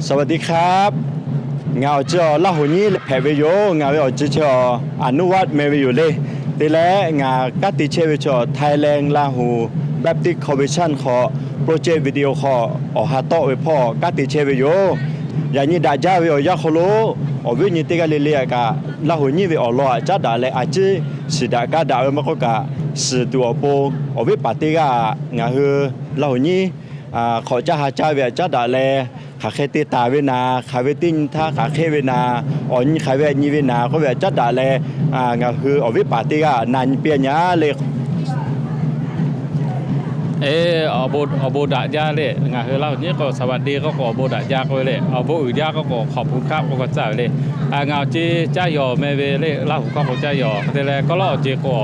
สวัสดีครับ Ngaˬ awˬ ceuˬ awˬ Laˇ huˍ nyiˉ hpehꞈ ve yoˬ. Ngaˬ ve awˬ ceuˬ chi awˬ Aˍnuˉ vaˆ meh ve yoˬ le. Te leh ngaˬ kanˉ te chehˇ ve chi awˬ Thailand Laˇ huˍ Baptist Convention hk'aw project video hk'aw awˬ ha tawˆ ve hpawˇ kanˉ te chehˇ ve yoˬ. Yaꞈ nyi daꞈ jaˇ ve awˬ yanˇ hk'aw lo awˬ viˉ nyi teˇ g'aˇ le le kaꞈ Laˇ huˍ nyiˉ ve awˬ lawn aꞈ caˉ daꞈ leh a ciˉ shiˍ daꞈ kaˇ daꞈ ve maˇ k'oˆ kaꞈ, shiˍ tuˬ awˬ pon awˬ viˉ paˍ teˇ g'aˇ ngaˬ hui Laˇ huˍ nyiˉ hk'awꞈ caˇ ha caˇ ve aꞈ caˉ daꞈ leh, hk'aˬ hk'e te taˍ ve naˍ, hk'aˬ ve teˇ nyi htaˇ hk'aˬ hk'e ve naˍ, awˬ nyi hk'aˬ ve nyi ve naˍ k'oˆ ve aꞈ caˉ daꞈ leh, ngaˬ hui awˬ viˉ paˍ teˇ g'aˇ na nyi piˇ a nyi le. Awˬ bon daꞈ jaˇ le. Ngaˬ hui Laˇ huˍ nyiˉ k'o สวัสดี k'oˆ k'o awˬ bon daꞈ jaˇ k'oˆ ve le. Awˬ bon uiˍ jaˇ k'oˆ k'o ขอบคุณครับ k'oˆ k'o caˇ ve le. Ngaˬ awˬ ceuˬ caˇ yawˬ meh ve le, Laˇ huˍ hkawˇ k'o caˇ yawˬ. Hk'e te leh kawˇ lawˉ awˬ ceuˬ k'o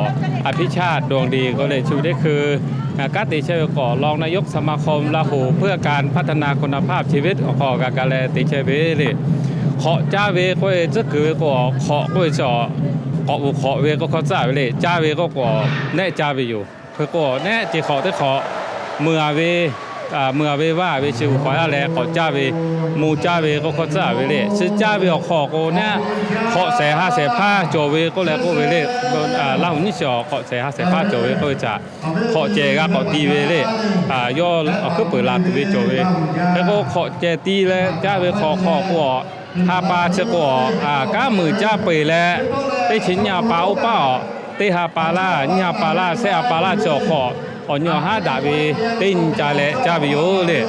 อภิชาติ ดวงดี k'oˆ le, chi ve teˇ hkui ngaˬ kanˉ te chehˇ ve k'o รองนายกสมาคมลาหูเพื่อการพัฒนากำลังภาพชีวิต awˬ hk'aw g'a ga leh te chehˇ ve le. Hk'awꞈ caˇ ve k'oˆ ve tcuhˉ kuiˬ ve k'o, hk'awꞈ k'oˆ ve chi k'awꞈ uiˍ hk'awꞈ ve k'oˆ hkawˇ caˇ ve le. Caˇ ve k'oˆ k'o nehˆ caˇ ve yoˬ. Hk'e k'o nehˆ ceh hk'awꞈ teˇ hk'awꞈ, meuˬ a ve, meuˬ a ve vaˇ ve chi uiˍ hk'awꞈ yaˇ leh k'awꞈ caˇ ve, mvuh caˇ ve k'oˆ hkawˇ caˇ ve le. Chi caˇ ve awˬ hk'aw k'o nehˆ hk'awꞈ shehˍ ha shehˍ hpaˇ cawˬ ve k'oˆ leh k'oˆ ve le. Laˇ huˍ nyiˉ chi awˬ hk'awꞈ shehˍ ha shehˍ hpaˇ cawˬ ve k'oˆ ve htaꞈ hk'awꞈ cehˬ g'a k'awꞈ ti ve le. Yawˇ awˬ hkuiˉ peuˬ laˬ tuˬ ve cawˬ ve. Hk'e k'o hk'awꞈ cehˬ ti leh caˇ ve hk'aw hk'aw k'o, ha pa chi k'o, kanˉ meuˍ caˇ peu eˬ leh, teˇ chi nyiˇ ha pa oˇ paˉ awˬ, teˇ ha pa laˇ, nyiˇ ha pa laˇ, shehˆ ha pa laˇ chi awˬ hk'aw, awˬ nyi awˬ haˉ daꞈ ve teˇ nyi ca leh caˇ ve yoˬ le.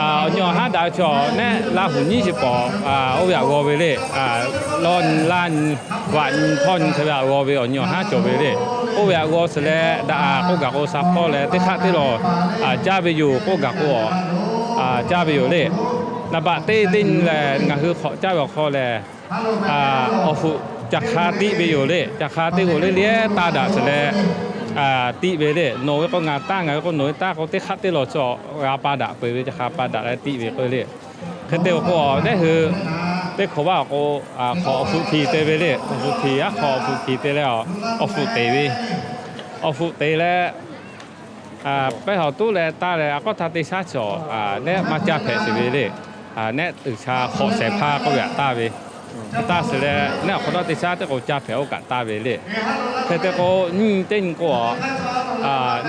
Awˬ nyi awˬ haˉ daꞈ ve chi awˬ nehˆ Laˇ huˍ nyiˉ chi pawˍ oˇ ve aꞈ g'aw ve le. Lawˇ nyi laˇ nyi, vaꞈ nyi htawˇ nyi hk'e ve aꞈ g'aw ve awˬ nyi awˬ haˉ cawˬ ve le. Oˇ ve aꞈ g'aw suhˍ leh daꞈ k'oˆ gaˬ k'o sha hpawˇ leh teˇ hk'aˆ teˇ lawˬ caˇ ve yoˬ k'oˆ gaˬ k'o, caˇ ve yoˬ le. Naˍ baꞈ teˇ teˇ nyi lehˬ ngaˬ hui hk'awꞈ caˇ ve awˬ hk'aw lehˬ, awˬ fuꞈ caˬ hk'a tiˆ ve yoˬ le. Caˬ hk'a teˇ g'aˇ le le taˇ daꞈ suhˍ leh tiˆ ve le. Nawˬ ve k'o ngaˬ taˇ, ngaˬ ve k'o nawˬ ve taˇ k'o teˇ hk'aˆ teˇ lawˬ chi g'a pa daꞈ peuˬ ve, caˬ hk'a pa daꞈ leh tiˆ ve k'o le. Hk'e te k'o nehˆ hui teˇ hk'awꞈ vaˇ awˬ k'o, hk'awꞈ awˬ fuꞈ htiˍ te ve le. Awˬ fuꞈ htiˍ, aˉ hk'awꞈ awˬ fuꞈ htiˍ te leh awˬ fuꞈ teˍ ve, awˬ fuꞈ teˍ leh pehˇ hawˬ tuˉ leh taˇ leh a k'awˇ htaˇ teˇ shaˉ chi awˬ nehˆ maˇ caˇ hpehꞈ sheˍ ve le. Nehˆ uiˍ sha hk'awꞈ shehˍ hpaˇ k'oˆ ve aꞈ taˇ ve, taˇ sheˍ leh nehˆ awˬ hk'awꞈ nawˉ teˇ shaˉ teˇ k'o caˇ hpehꞈ oˇ kaꞈ taˇ ve le. Hk'e te k'o nyiˇ teˇ nyi k'o,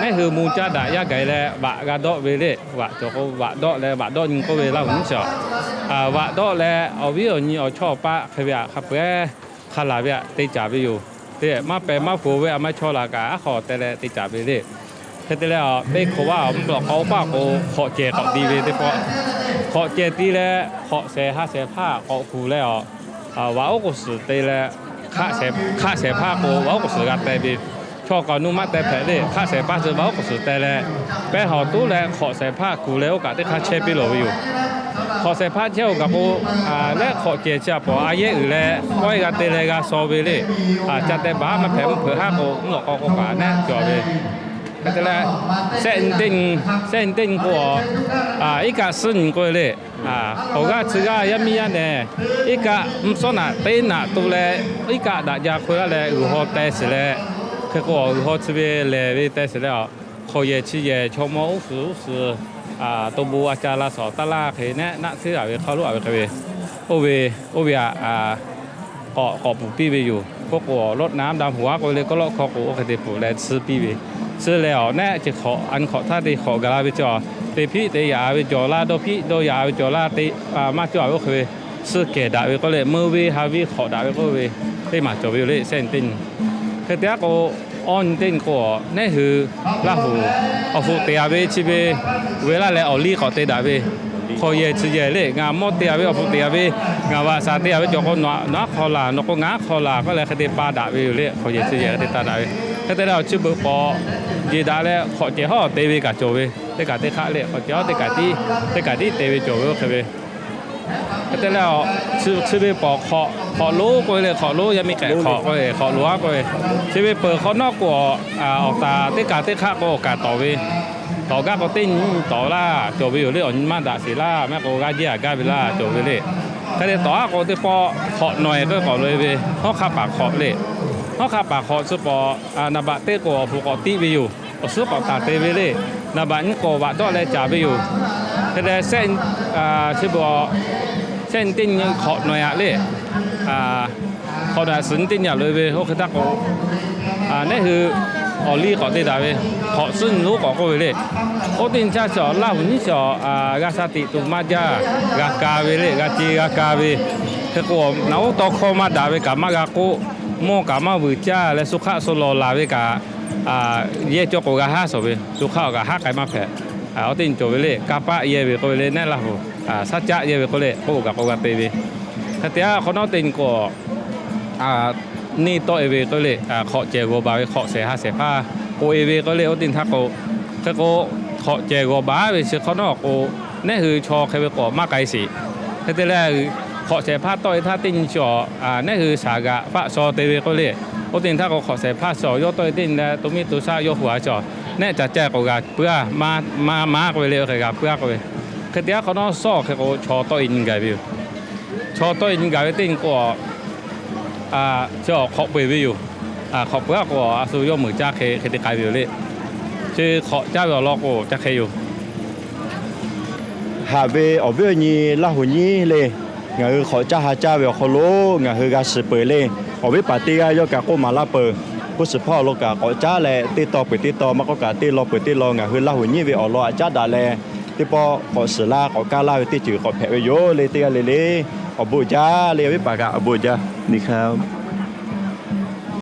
nehˆ hui mvuh caˇ daꞈ yaˇ gaˬ leh vaꞈ g'a dawˆ ve le. Vaꞈ cawˬ k'o vaꞈ dawˆ leh vaꞈ dawˆ nyi k'oˆ ve Laˇ huˍ nyiˉ chi awˬ, vaꞈ dawˆ leh awˬ viˉ awˬ nyi awˬ chawˇ awˬ paˆ hk'e ve aꞈ hk'a peu-eˬ hk'a laˬ ve aꞈ te caˍ ve yoˬ. Te maˇ pehˬ maˇ pfuhˍ ve aꞈ maˇ chaw laˬ kaꞈ aˉ hk'aw te leh te caˍ ve le. Hk'e te leh a teˇ hk'awꞈ vaˇ awˬ mvuhˇ hk'aw k'oˆ paˆ k'o hk'awꞈ cehˬ k'awꞈ ti ve teˇ pawˆ, hk'awꞈ cehˬ ti leh hk'awꞈ shehˍ ha shehˍ hpaˇ k'awꞈ kuˬ leh a, vaꞈ oˉ k'oˍ suhˍ te leh, hk'aˆ shehˍ hpaˇ k'o vaꞈ oˉ k'oˍ suhˍ g'a teh ve, chaw k'aꞈ nuˇ maˇ teh hpehꞈ le. Hk'aˆ shehˍ hpaˇ chi vaꞈ oˉ k'oˍ suhˍ te leh, pehˇ hawˬ tuˉ leh hk'awꞈ shehˍ hpaˇ kuˬ leh oˇ kaꞈ teˇ hk'aˇ chehˇ piˇ lawˬ ve yoˬ. Hk'awꞈ shehˍ hpaˇ chehˇ-oˬ gaˬ k'o, lehˬ hk'awꞈ cehˬ chi aꞈ pawˍ a yehˉ uiˍ leh pawehˇ g'a te leh g'a shaw ve le. Ca teh baˬ maˇ hpehꞈ mvuhˇ hpeuꞈ haˉ k'o mvuhˇ lawꞈ k'aw k'o kaꞈ nehˆ cawˬ ve. Hk'e te leh, shehˆ nyi teˇ nyi, shehˆ nyi teˇ nyi k'o, iˉ kaˆ suhˉ nyi k'oˆ ve le. Awˬ g'aˇ chi g'aˇ yaˇ miˇ yaˇ nehˬ, iˉ kaˆ mvuhˇ shawˉ naꞈ teˇ naꞈ to leh, iˉ kaˆ daꞈ jaˇ hk'oˆ laˇ leh g'uiˬ haw teh shiˍ leh, hk'e k'o g'uiˬ haw chi ve lehˬ ve teh shiˍ leh a, hk'awꞈ yehˬ chi yehˬ chaw mawˇ uˉ suhˍ uˉ suhˍ, to bon a ca la shawˍ taˇ laˇ hk'e nehˆ naˆ tsuhˇ a ve hk'aw lo a ve hk'e ve, oˇ ve, oˇ ve aꞈ k'awꞈ k'awꞈ puˍ piˇ ve yoˬ. K'oˆ k'o, lawˆ naˉ daˇ hoꞈ aˉ k'oˆ ve le, kawˇ lawˆ hkawˇ k'o oˇ hk'e te puˍ leh tsuhˇ piˇ ve. Tsuhˇ leh awˬ nehˆ chi hk'awꞈ a nyi hk'awꞈ htaˇ te hk'awꞈ gaˬ la ve chi a, te hpiˆ te yaꞈ ve cawˬ laˇ, dawˇ hpiˆ dawˇ yaꞈ ve cawˬ laˇ, te maˇ cawˬ a ve oˇ hk'e ve, suh kehˬ daꞈ ve k'oˆ leh meuˇ ve ha ve hk'awꞈ daꞈ ve k'oˆ ve, teˇ maˬ cawˬ ve yoˬ le. Shehˆ nyi teˇ nyi, hk'e te aˉ k'o, awˇ nyi teˇ nyi k'o, nehˆ hui Laˇ huˍ awˬ fuꞈ te a ve chi ve, ve laˇ leh awˬ liˇ k'awꞈ te daꞈ ve, hk'awꞈ yehˬ chi yehˬ le. Ngaˬ mawˇ te a ve awˬ fuꞈ te a ve, ngaˬ vaꞈ shaˍ te a ve cawˬ k'o, nawˬ aˉ hk'aw laˬ, nawˬ k'o ngaˬ aˉ hk'aw laˬ k'oˆ leh hk'e te pa daꞈ ve yoˬ le. Hk'awꞈ yehˬ chi yehˬ hk'e te ta daꞈ ve. Hk'e te leh awˬ chi beuꞈ k'awꞈ jeˬ daꞈ leh hk'awꞈ cehˬ hawˉ te ve kaꞈ cawˬ ve, teˇ kaꞈ teˇ hk'aˆ le. Hk'awꞈ cehˬ hawˉ teˇ kaꞈ tiˉ, teˇ kaꞈ tiˉ te ve cawˬ ve oˇ hk'e ve. Hk'e te leh, chi ve pawˍ hk'awꞈ lonˉ k'oˆ ve le, hk'awꞈ lonˉ yaˇ miˇ k'ehꞈ hk'awꞈ k'oˆ ve, hk'awꞈ lonˉ aˉ k'oˆ ve, chi ve peuˬ hk'awꞈ nawˉ k'o, awˬ taˍ teˇ kaꞈ teˇ hk'aˆ k'o awˬ kaˍ tawˍ ve, tawˍ gaˇ k'o teˇ nyi tawˍ laˇ cawˬ ve yoˬ le. Awˬ nyi maˇ daꞈ sheˍ laˇ, maˇ heˆ k'o g'aˇ jeˇ aꞈ gaˇ ve laˇ cawˬ ve le. Hk'e te tawˍ aˉ k'o teˇ pawˆ hk'awꞈ nawˬ e k'oˆ k'awꞈ lo e ve, hawˉ hk'aˆ paˍ hk'awꞈ le. Hawˉ hk'aˆ paˍ hk'awꞈ chi k'awꞈ, naˍ baꞈ teˇ k'o awˬ hpu k'awꞈ tiˆ ve yoˬ. Awˬ suhˉ k'awꞈ taˍ te ve le. Naˍ baꞈ nyiˇ k'o vaꞈ dawˆ leh caˍ ve yoˬ. Hk'e te shehˆ, chi beuꞈ Shehˆ nyi teˇ nyi hk'awꞈ nawˬ yaꞈ le. Hk'awꞈ nawˬ yaꞈ suhˍ nyi teˇ nyi yaꞈ loꞈ-e ve oˇ hk'e htaˇ k'o, nehˉ hui awˬ liˇ k'awꞈ te daꞈ ve, hk'awꞈ suhˉ nyi lonˉ k'awꞈ k'oˆ ve le. Oˇ teˇ nyi caˇ chi awˬ Laˇ huˍ nyiˉ chi awˬ g'a sha tiꞈ tuˬ maˇ jaˇ, g'a ka ve le, g'a ce g'a ka ve. Hk'e k'o, naˬ oˉ tawˇ hkawˇ maˇ daꞈ ve kaꞈ maˇ g'a k'oˆ, mawˇ kaꞈ maˇ vuiˬ caˇ leh, shu hk'aˆ shu lawˬ laˬ ve kaꞈ yehˇ cawˇ k'o g'a haˉ shawˍ ve, shu hk'aˆ awˬ kaꞈ haˉ k'ai maˇ hpehꞈ. Oˇ teˇ nyi cawˬ ve le, kanˇ paˆ yehˇ ve k'oˆ ve le, nehˉ Laˇ huˍ shaˉ caˆ yehˇ ve k'oˆ le, k'oˆ kaꞈ k'oˆ g'a te ve. Hk'e te-a hk'awꞈ nawˉ teˇ nyi k'o, neˇ tawˆ-e ve k'oˆ le, hk'awꞈ cehˬ g'awˬ baˬ ve hk'awꞈ shehˍ ha shehˍ hpaˇ k'oꞈ-e ve k'oˆ le, oˇ teˇ nyi htaˇ k'o, hk'e k'o, hk'awꞈ cehˬ g'awˬ baˬ ve chi hk'awꞈ nawˉ k'o, nehˉ hui chaw hk'e ve k'o maˇ k'ai sheˍ. Hk'e te leh, hk'awꞈ shehˍ hpaˇ tawˆ-e htaˇ teˇ nyi chi awˬ nehˉ hui shaˍ g'aꞈ faˆ shaw te ve k'oˆ le, oˇ teˇ nyi htaˇ k'o, hk'awꞈ shehˍ hpaˇ chi awˬ yawˇ tawˆ-e teˇ nyi leh to miˇ to shaˆ yawˇ hui-a chi awˬ nehˉ ca caˇ k'o g'a puiˉ-a, maˇ maˇ k'oˆ ve le, oˇ hk'e g'a puiˉ-a k'oˆ ve. Hk'e te-a hk'awꞈ nawˉ shawˉ hk'e k'o chaw tawˆ-e nyi gaˬ ve yoˬ. Chaw tawˆ-e nyi gaˬ ve teˇ nyi k'o, chi awˬ hk'awꞈ peu-eˬ ve yoˬ. Hk'awꞈ peu-a k'o, a shu yawˇ meuꞈ caˇ hk'e hk'e te k'ai ve yoˬ le. Chi hk'awꞈ caˇ ve awˬ lawn k'o ca hk'e yoˬ. Haꞈ ve awˬ viˉ awˬ nyi Laˇ huˍ nyiˉ le, ngaˬ hui hk'awꞈ caˇ ha caˇ ve awˬ hk'aw lo ngaˬ hui g'a shiˍ peuˬ le. Awˬ viˉ paˍ teˇ g'aˇ yawˇ kaꞈ k'oˆ maˍ laˇ peuˬ. K'oˆ shiˍ hpaˇ awˬ lawn kaꞈ k'awꞈ caˉ leh teˇ taw peuˬ teˇ taw maˇ k'oˆ kaꞈ teˇ law peuˬ teˇ law ngaˬ hui Laˇ huˍ nyiˉ ve awˬ lawn aꞈ caˉ daꞈ leh, teˇ pawˆ k'awꞈ shiˍ laˇ k'awꞈ kaˇ laˇ ve teˇ ceuˬ k'awꞈ hpehꞈ ve yoˬ le, teˇ g'aˇ le le. Awˬ bon jaˇ le, awˬ viˉ paˍ kaꞈ awˬ bon jaˇ.